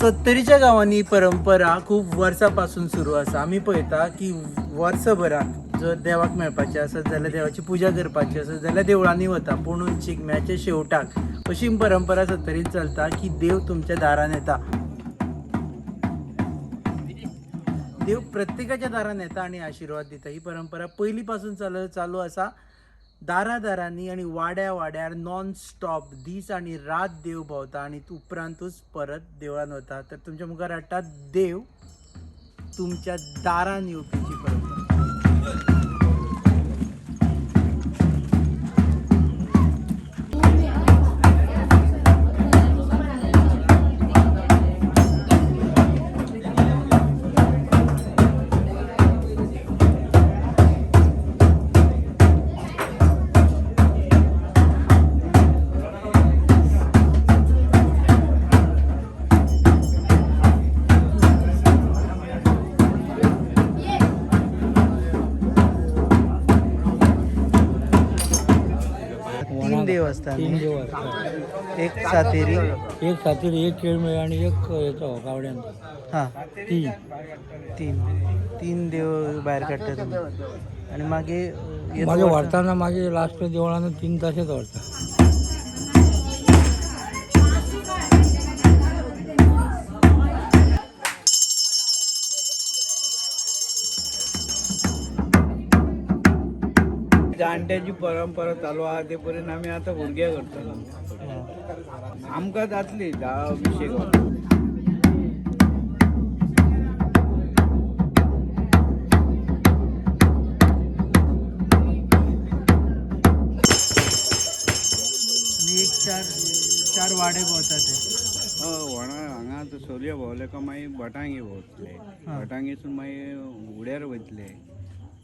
सत्तरीच्या गांवांनी ही परंपरा खूब वर्सां पासून सुरू आसा. आमी पळयता की वर्सभराक जर देवाक मेळपाचें आसत जाल्यार, देवाची पुजा करपाची आसत जाल्यार देवळांनी वता, पूण शिगम्याच्या शेवटाक अशी परंपरा सत्तरीत चलता की देव तुमच्या दारान येता. देव प्रत्येकाच्या दारान येता आनी आशिर्वाद दिता. ही परंपरा पयलीं पासून चालू आसा. दारा दारांनी आनी वाड्या वाड्यार नॉन स्टॉप दीस आनी रात देव भोंवता आनी उपरांतूच परत देवळान वता. तर तुमच्या मुखार हाडटा देव तुमच्या दारान येवपीची परंपरा. तीन देव असतात. तीन देव असतात. एक सातेरी. एक सातेरी, एक केळमेळ आणि एक हेचो गावड्यांचो. हां. तीन. तीन तीन देव भायर काडटा तुमी आनी मागीर येता. मागीर व्हरताना मागीर लास्ट देवळान 3 ताशेच व्हरता. जाणट्याची परंपरा चालू आहा ते पर्यंत आमी आतां भुरगे करतलो. आमकां जातली 10-20 वर्सां. आनी एक चार चार वाडे भोंवता ते. हय, व्हडा हांगा आतां सोलयो भोंवले काय मागीर भटांगी भोंवतले. भटांगीसून मागीर उड्यार वयतले,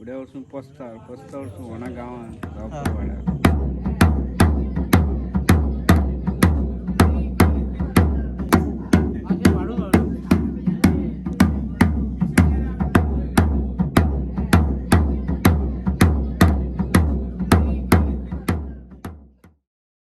उड्यार वचून पोस्तार, पोस्तार वचून व्हडा गांवांत गांवपूर वाड्यार.